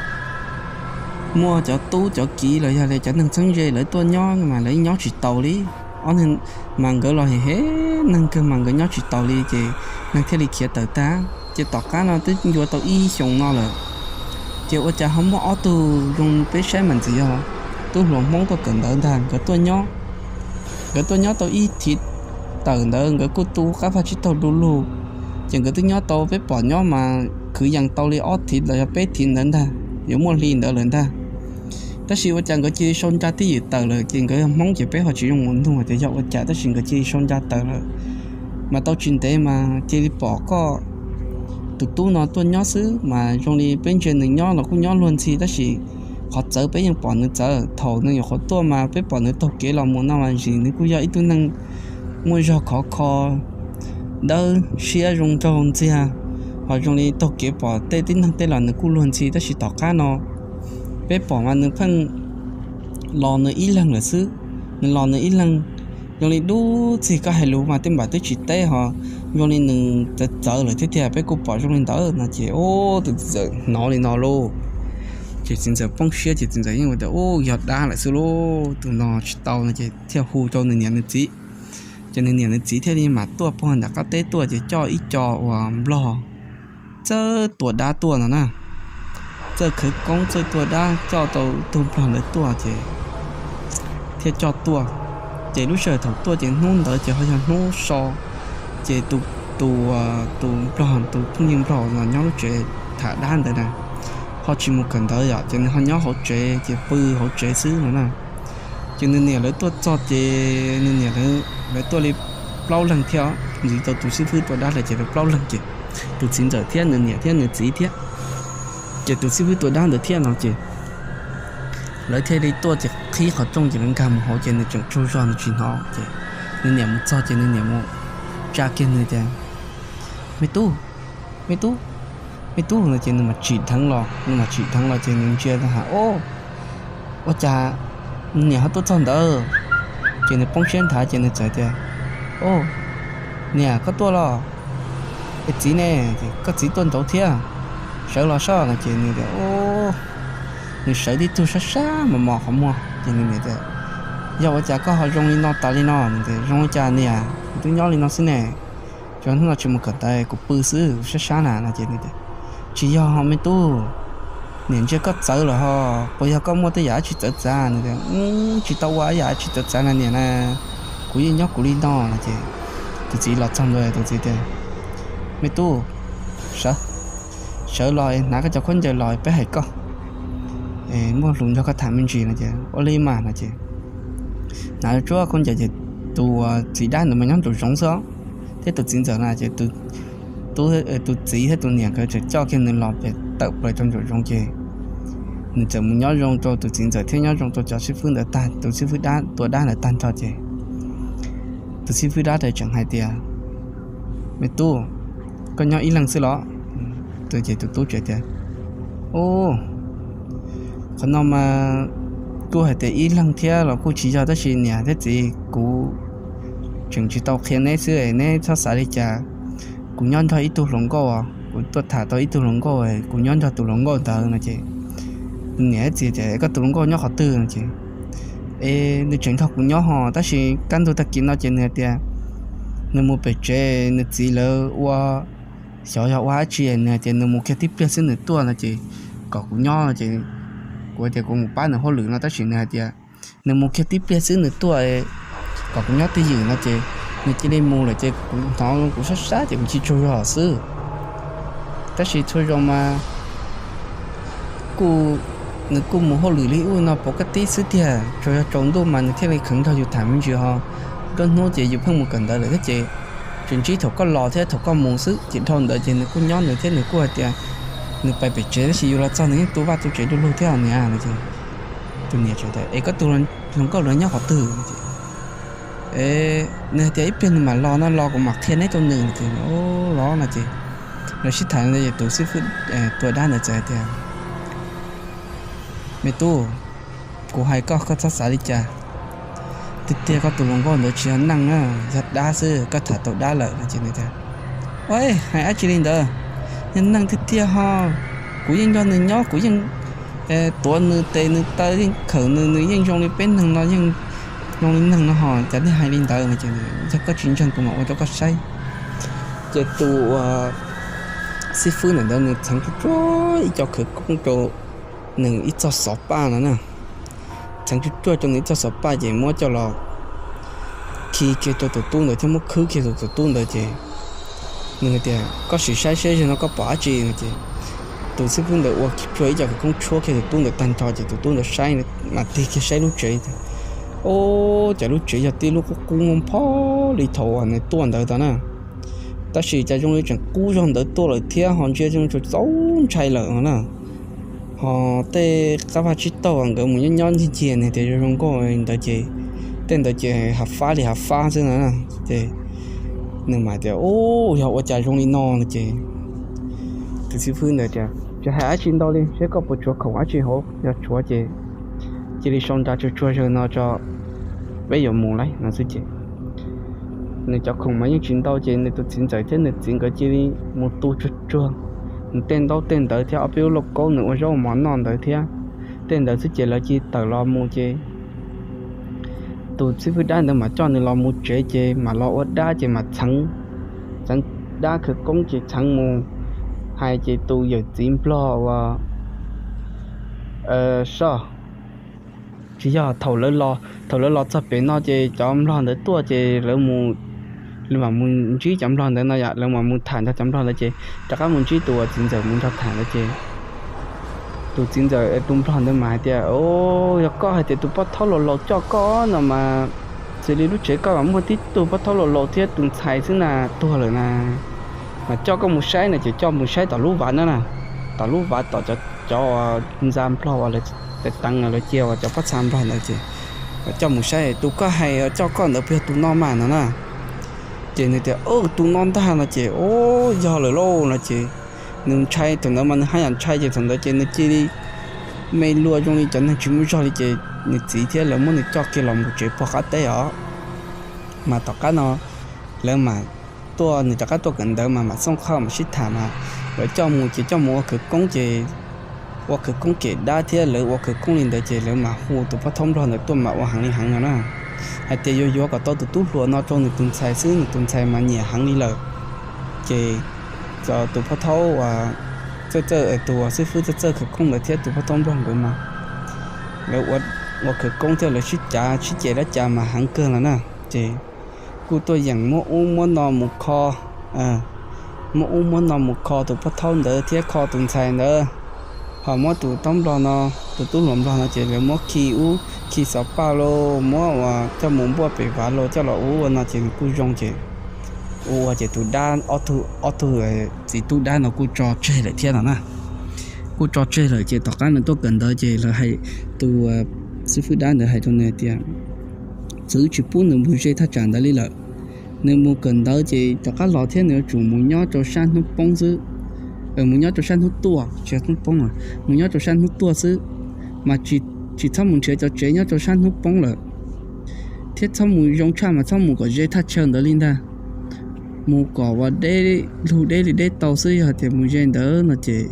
muaj cov tub cov kiv los yog li cov neeg txheeb ze lawv tuaj nyob mas lawv nyob tsis taus li. Ob neeg mas nkawd los hem hem neeg kawg mas nkawd nyob tsis taus li ces neeg thiaj li khiav tawm tag. Ces tom qab no twb ncua tau ib xyoos no lawm, ces ua cas ho muaj ob tug zoo peb saib mas ntxim yog tub hluas Hmoob tuaj kawm ntawv ntag. Nkawd tuaj nyob, nkawd tuaj nyob tau ib thiv tawm ntawd nkawd kuj tu qab vaj tsib taug du lug. Ces nkawd twb nyob tau, peb pom nyob mas kwv yees tau li ob thiv los yog peb thiv ntawd ntag, yuav muaj hli ntawd lawm ntag. Tab sis ua cas nkawd cia li sau ntsa twj ywm tawm lawm, ces nkawd yog Hmoob ces peb ho tsis zoo mus nug tias yog ua cas, tab sis nkawd cia li sau ntsa tawm lawm. Mas tau tsis ntev mas cia li pom koj tus tub no tuaj nyob xwb, mas zoo li peb ntsia nws nyob los kuj nyob luag ntxhi, tab sis qhov txawv peb yeej pom nws txawv. Thaum nws nyuam qhuav tuaj mas peb pom nws taug kev los mus no mas ntsis nws kuj yog ib tug neeg muaj zog khov kho, dawb siab zoo nraug ntxiag, ho zoo li taug kev pom tej tib neeg tej los nws kuj luag ntxhi, tab sis tom qab no peb pom mas nws pheej los nws ib leeg lawm xwb. Nws los nws ib leeg, zoo li dub txig koj hais lus mas tej npam twb tsis teb, ho zoo li nws txawv txawv lawm thiab tiag, peb kuj pom zoo li ntawd. No ces ub, tus txiv ntxawm hnov li no lauj, ces txiv ntxawm poob siab, ces txiv ntxawm yeej ua tias, Ub, yog dab lawm xwb lauj, tus no tsis tau. No ces thiaj hu rau nws niam nws txiv. Ces nws niam nws txiv thiaj li mam tuaj puag nram qab teb tuaj, ces coj ib co uas nplog txawj tua dab tuaj no na, txawj khawv koob txawj tua dab, coj tau tus nplog ntawd tuaj ces thiaj coj tuaj. Ces lub sij hawm thaum tuaj ces hnub ntawd ces ho yog hnub so, ces tus, tus, tus nplog, tus phooj ywg nplog uas nyob lub tsev tham dab ntawd na, ho tsis mus kawm ntawv yom, ces nws ho nyob hauv tsev ces pw hauv tsev xwb no na. Ces nws niam lawv tuaj txog ces nws niam lawv, lawv tuaj li plaub leeg thiab, ntxiv tau tus xib fwb tua dab lawm ces lawv plaub leeg ces tus txiv ntxawm thiab nws niam thiab nws txiv thiab, ces tus xib fwb tua dab ntawd thiab no ces lawv thiaj li tuaj ces qhib qhov rooj ces lawv nkag mus hauv ces nws tseem tsaug zog nws tsis hnov. Ces nws niam mus txog ces nws niam mus tsa kiag nws tias, Me tub, me tub, me tub. No ces nws mam tsim dheev los, nws mam tsim dheev los ces nws ntsia tau has, Ob, ua cas niam ho tuaj txog ntawd? Ces nws poob siab nthav ces nws txawm tias, Ob, niam, koj tuaj los? Es txiv ne? Koj txiv tuaj nraud thiab, sawv los soj. No ces nws tias, Nws sawv tib tug sab sab mos mos qhov muag ces nws niam tias, Yog ua cas koj ho zoo li no tas li no? Nws tias, Zoo ua cas niam, kuv twb nyob li no xwb ne, tsuas hnub no tsis mus kawm ntawv, kuv pw xwb, sab sab na. No ces nws tias, Tsis yog ho me tub, niam ntsia koj txawv lawm ho, puas yog koj muaj tej yam dab tsi txawv txav? Nws tias, Tsis tau ua yam dab tsi txawv txav na niam na, kuv yeej nyob kuv li no. No ces tus txiv los txog ntawd tus txiv tias, Me tub, sawv, sawv los hnav koj cov khaub ncaws los peb hais koj. muaj hluas nraug koj tham me ntsis no ces ua li mas no ces hnav tsuag khaub ncaws ces tus txiv dab ntawd mas nyob nraum zoov xwb os, thiab tus txiv ntxawm no ces tus txiv thiab tus niam nkawd tseem coj kiag nws los pem tawm plaws rau nraum zoov ces nws txawm mus nyob zoo rau tus txiv ntxawm thiab nyob zoo rau cov xib fwb ntawd tag, tus xib fwb dab tua dab ntawd tag nrho ces tus xib fwb dab ntawd tseem hais tias, Me tub, koj nyob ib leeg xwb los? Ces tus tub tseem tias, Ub, qhov no mas kuj hais tias ib leeg thiab los kuj tsis yog, tab sis niam thiab txiv, kuv tseem tsis tau qhia neb xwb, neb txhob xav li cas. Kuv nyob nrog ib tug hluas nkauj, kuv tuaj tham tau ib tug hluas nkauj, kuv nyob nrog tus hluas nkauj ntawd no ces tus niam thiab txiv tias, Koj tus hluas nkauj nyob qhov twg? no ces, Es nws tseem nrog kuv nyob hos, tab sis kaj ntug tag kis no ces nws hais tias nws mus pem tsev, nws txiv lawv ua, xyov yog ua dab tsi, nws hais tias nws mus kiag tib pliag xwb nws tuaj no ces kom kuv nyob no ces kuv hais tias kuv mus pab nws hauj lwm no, tab sis nws hais tias nws mus kiag tib pliag xwb nws tuaj, kom kuv nyob twj ywm no ces nws cia li mus lawm ces kuv hnov kuv sab sab ces kuv cia li tsaug zog xwb. Tab sis txhua zaus mas kuj, nws kuj mus hauj lwm li ub no pov kaj tib xwb tiag, tsuas yog tsaus ntuj mas nws thiaj li kheev nrog yus tham me ntsis ho. Nruab hnub ces yus pheej mus kawm ntawv lawm thiab ces tsuas ntsib thaum koj los thiab thaum koj mus xwb ces dhau ntawd ces nws kuj nyob nws thiab nws kuj hais tias nws pais pem tsev tab sis yus los txog nws yeej tu vaj tu tsev du lug thiab niam no ces tus niam tseem tias, Es koj tus hluas nkauj lawv nyob qhov twg? Nws hais tias ib pliag nws mam los no, los kuv mam qhia neb rau nws no ces, Los no ces lawv sib tham ntawd ces tus xib fwb tua dab ntawd txawm hais tias, Me tub, kuv hais koj, koj txhob xav li cas. Tiag tiag koj tus hluas nkauj ntawd tsis yog neeg na, yog dab xwb, koj tham tau dab lawm no ces nws tias, Ua, hais dab tsi li ntawd? Yog neeg tiag tiag ho, kuv yeej nrog nws nyob, kuv yeej tuav nws tes nws taw, yeej khawm nws, nws yeej zoo li peb neeg no, yeej zoo li neeg no ho, cas nej hais li ntawd no ces, Yog koj tsis ntseeg kuv mam ua rau koj saib. Ces tus xib fwb ntawm ntawd nws txheev tsuag tsuag ib co khawv koob rau nws ib txoj xov paj no na. Txheev tsuag tsuag rau nws ib txoj xov paj ces muab coj los khi kiag rau tus tub ntawd thiab muab khwb kiag rau tus tub ntawd ces nws tias, Koj sim saib seb zaum no koj pom dab tsi no ces tus xib fwb ntawd ua tsuag ib co khawv koob tshuab kiag tus tub ntawd tag nrho ces tus tub ntawd saib mas tig kiag saib lub tsev tias, Ub, cas lub tsev yog tib lub qub qub muaj npho li thaum uas nws tuaj ntawd tau na. Tab sis cas zoo li tseem qub zog ntawd tuaj lawm thiab ho ntsia zoo tsuas txaus ntshai lawm no na. Ho tej qab vaj tsib taug nkawd mus nyob nyob ncig ncig nws tias zoo zoo nkauj ntawd ces tej ntawd ces hav fab li hav fab xwb na. Ces nws mam tias, Ub, yog ua cas zoo li no no ces tus xib fwb ntawd tias, Tsis hais dab tsi ntau li, seb koj puas tshuav khoom dab tsi hauv, yog tshuav ces cia li sau nra tsuag tsuag zaum no tso, peb yuav mus lawm no xwb ces nws cov khoom mas yeej tsis ntau ces nws tus txiv ntxawm thiab nws txiv nkawd cia li mus tu tsuag tsuag nws tej ntaub tej ntawv thiab ob peb lub lauj kaub nws ua zaub ua mov noj ntawd thiab tej ntawd xwb ces lawv cia li tawm los mus ces tus xib fwb dab ntawd mam coj nws los mus tsev ces mam los ua dab ces mam txheev, txheev dab khawv koob ces txheev mus hais ces tus yawm txiv nplog uas soj, tsis yog, thaum lawv los, thaum lawv los txog pem no ces cov nplog ntawd tuaj ces lawv mus, lawv mam mus ntsib cov nplog ntawd no yom, lawv mam mus tham nrog cov nplog ntawd ces rov qab mus ntsib tus uas txiv ntxawm mus nrog tham ntawd ces tus txiv ntxawm, tus nplog ntawd mas hais tias, Yog koj hais tias tus poj thaub laus laus coj koj no mas xws li lub tsev koj mas muaj tib tug poj thaub laus laus thiab tus ntxhais xwb na, tuag lawm na, mas coj koj mus saib no ces coj mus saib tom lub vaj na na, tom lub vaj tom cov, cov ntxa nplog uas lawv teev lawv cia uas cov pob txha nplog ntawd ces coj mus saib tus koj hais coj koj ntawd puas yog tus no mas no na. Ces nws tias, Tus no ntag no ces, Ub, yog lawm lauj no ces nws ntshai, thaum ntawd mas nws haj yam ntshai ces thaum ntawd ces nws cia li me luaj zoo li cov neeg tsis muaj zog li ces nws txiv thiab lawv muab nws coj kiag los mus tsev puag qab teb os. Mas tom qab no lawv mam tuaj, nws rov qab tuaj kawm ntawv mas mam xooj qhov mam sib tham mas lawv coj mus ces coj mus ua khawv koob ces ua khawv koob kem dab thiab lawv ua khawv koob li ntawd ces lawv mam hu tus poj thaub nplog ntawd tuaj mas ua heev li heev no na. Hais tias yuav yuav kom tau tus tub hluas no rau nws tus ntxhais xwb, nws tus ntxhais mas nyiam heev li lawm. Ces tus poj thaub uas txawj txawj, tus uas xib fwb txawj txawj khawv koob ntawd thiab tus poj thaub nplog nkawd mas lawv ua khawv koob thiab lawv sib cav sib ceg dab cas mas heev kawg los na. Ces kuj tuaj yeem muab ub muab no mus kho, muab ub muab no mus kho tus poj thaub ntawd thiab kho tus ntxhais ntawd, ho muab tus thaub nplog no, Tus tub hluas nplog no ces lawv muab khi ub khi xov paj los muab ua coj mus npuaj pem vav los coj los ua ua no ces nws kuj zoo ces ua ua ces tus dab, ob tug, ob tug txiv tub dab no kuj tso tseg lawm thiab no na. Kuj tso tseg lawm ces tom qab nws tuaj kawm ntawv ces lawv hais, tus xib fwb dab ntawd hais rau nws tias txwv tsis pub nws mus ze thaj tsam ntawd li lawm. Nws mus kawm ntawv ces rov qab los thiab nws yuav tsum mus nyob rau sab hnub poob xwb. Mus nyob rau sab hnub tuaj, tsis yog hnub poob, mus nyob rau sab hnub tuaj xwb, mas tsis txhob mus nrhiav cov tsev nyob rau sab hnub poob lawm, thiab txhob mus zoo tshaj mas txhob mus kom ze thaj chaw ntawd li ntag. Mus kom ua deb, lug deb li deb tau xwb, yog tias mus ze ntawd no ces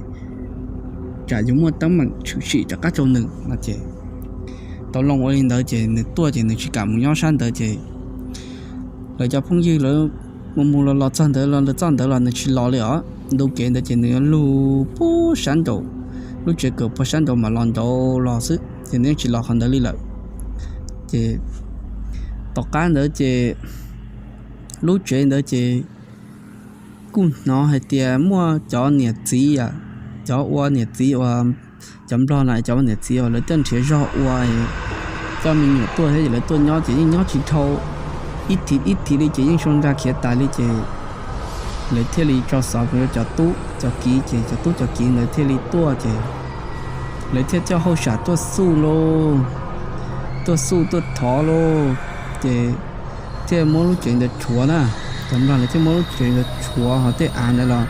tsam yuav muaj teeb meem tshwm sim rov qab rau nws no ces tau loo ua li ntawd ces nws tuaj ces nws tsis kam mus nyob sab ntawd ces lawv cov phooj ywg lawv mus mus los los txog ntawd los lawv txoj ntawd los nws tsis los li os. Ntu kev ntawd ces nws yuav lug puag sab nraum, lub tsev kawm puag sab nraum mam los nraud los xwb ces nws yeej tsis los qhov ntawd li lawm. Ces tom qab ntawd ces lub tsev ntawd ces kuj hnov hais tias muaj cov niam txiv, cov ua niam txiv uas, cov nplog na cov ua niam txiv uas lawv tuaj nrhiav zog ua coj me nyuam tuaj thiab ces lawv tuaj nyob ces yeej nyob tsis dhau, ib thim ib thim li ces yeej sau nra khiav tas li ces lawv thiaj li tso xov rau cov tub cov kiv ces cov tub cov kiv ntawd thiaj li tuaj ces lawv thiaj coj hauj sam tuaj xuj lauj, tuaj xuj tuaj thov lauj, ces thiaj muab lub tsev ntawd rhuav na. Cov nplog lawv thiaj muab lub tsev ntawd rhuav ho tej av ntawd los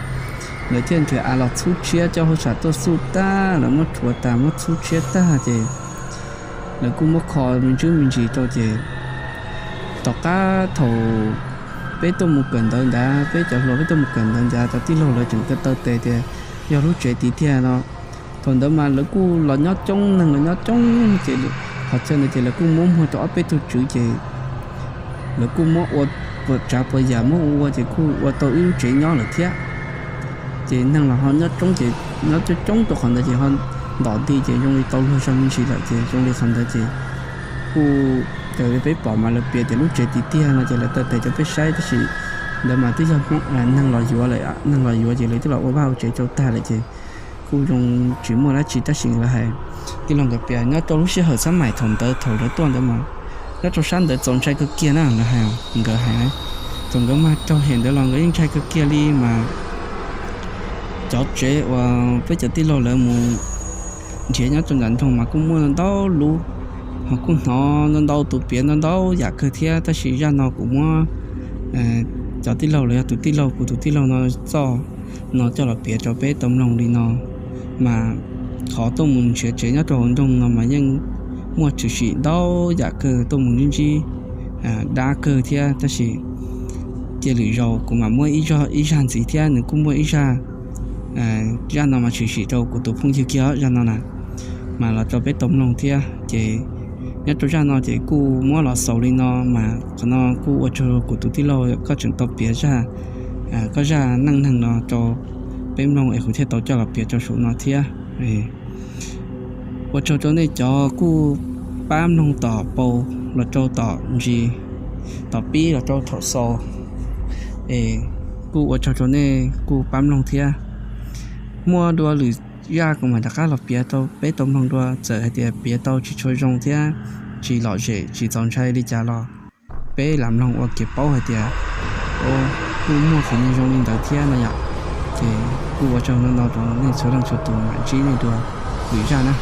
lawv thiaj nrhiav av los txhub tshiab, coj hauj sam tuaj xuj tag lawv muab rhuav tas muab txhub tshiab tag ces lawv kuj muab kho me ntsis me ntsis rau ces tom qab thaum peb tuaj mus kawm ntawv ntawd, peb cov hluas peb tuaj mus kawm ntawv ntawd cov tij laug lawv tseem taw taw tes tias yog lub tsev tid tiag no. Thaum ntawd mas lawv kuj los nyob coob, neeg los nyob coob ces qhov chaw ntawd ces lawv kuj muab muag rau ob peb tug tswv ces lawv kuj muab ua puas tsav puas yam muab ua ua ces kuj ua tau ib lub tsev nyob lawm thiab. Ces neeg los ho nyob coob ces nyob coob coob rau qhov ntawd ces ho ntom nti ces zoo li tau luag zog me ntsis lawm ces zoo li qhov ntawd ces kuj raws li peb pom mas lawv piav tias lub tsev tid tiag no ces lawv taw tes rau peb saib tab sis ntawd mas twb yog neeg los yuav lawm, neeg los yuav ces lawv twb los ua vaj ua tsev rau tag lawm ces kuj zoo tsis muaj dab tsi tab sis lawv hais, tij laug nkawd piav nyob rau lub sij hawm xab maim thaum ntawd thaum lawv tuaj ntawd mas nyob rau sab ntawd txaus ntshai kawg kiag na lawv hais, nkawd hais thaum nkawd mag raug hem ntawd los nkawd yeej ntshai kawg kiag li mas cov tsev uas peb cov tij laug lawv mus nrhiav nyob rau nram nroog mas kuj muaj ntau lub, ho kuj hnov ntau ntau tus piav ntau ntau yam kawg thiab tab sis zaj no kuv muab cov tij laug los yog tus tij laug, kuv tus tij laug no txoj no coj los piav rau peb tau mloog li no. Mas qhov tuaj mus nrhiav tsev nyob rau hauv nroog no mas yeej muaj tshwm sim ntau yam kawg tuaj mus ntsib ntsib dab kawg thiab tab sis cia lwm zaus kuv mam muab ib zaj ntxiv thiab nws kuj muaj ib zaj, zaj no mas tshwm sim rau kuv tus phooj ywg kiag zaj no na, mas los rau peb tau mloog thiab ces nyob rau zaj no ces kuj muab los xaus li no mas qhov no kuj ua tsaug kuv tus tij laug koj tseem tau piav zaj, koj zaj neej neeg no rau peb mloog es kuv thiaj tau coj los piav rau saum no thiab. Ua tsaug rau nej cov kuj pab mloog tom paus los rau tom ntsis, tom pib los rau thaum xaus es kuj ua tsaug rau nej kuj pab mloog thiab. Muaj dua lwm zaj kuv mam rov qab los piav rau peb tau mloog dua, txawm hais tias piav tau tsis tshua zoo thiab tsis lom zem tsis txaus ntshai li cas los peb lam mloog ua kev paub hais tias kuj muaj qhov zoo li ntawd thiab no yom. Ces kuj ua tsaug ntau ntau rau nej txhua leej txhua tus, mam ntsib nej dua lwm zaj na.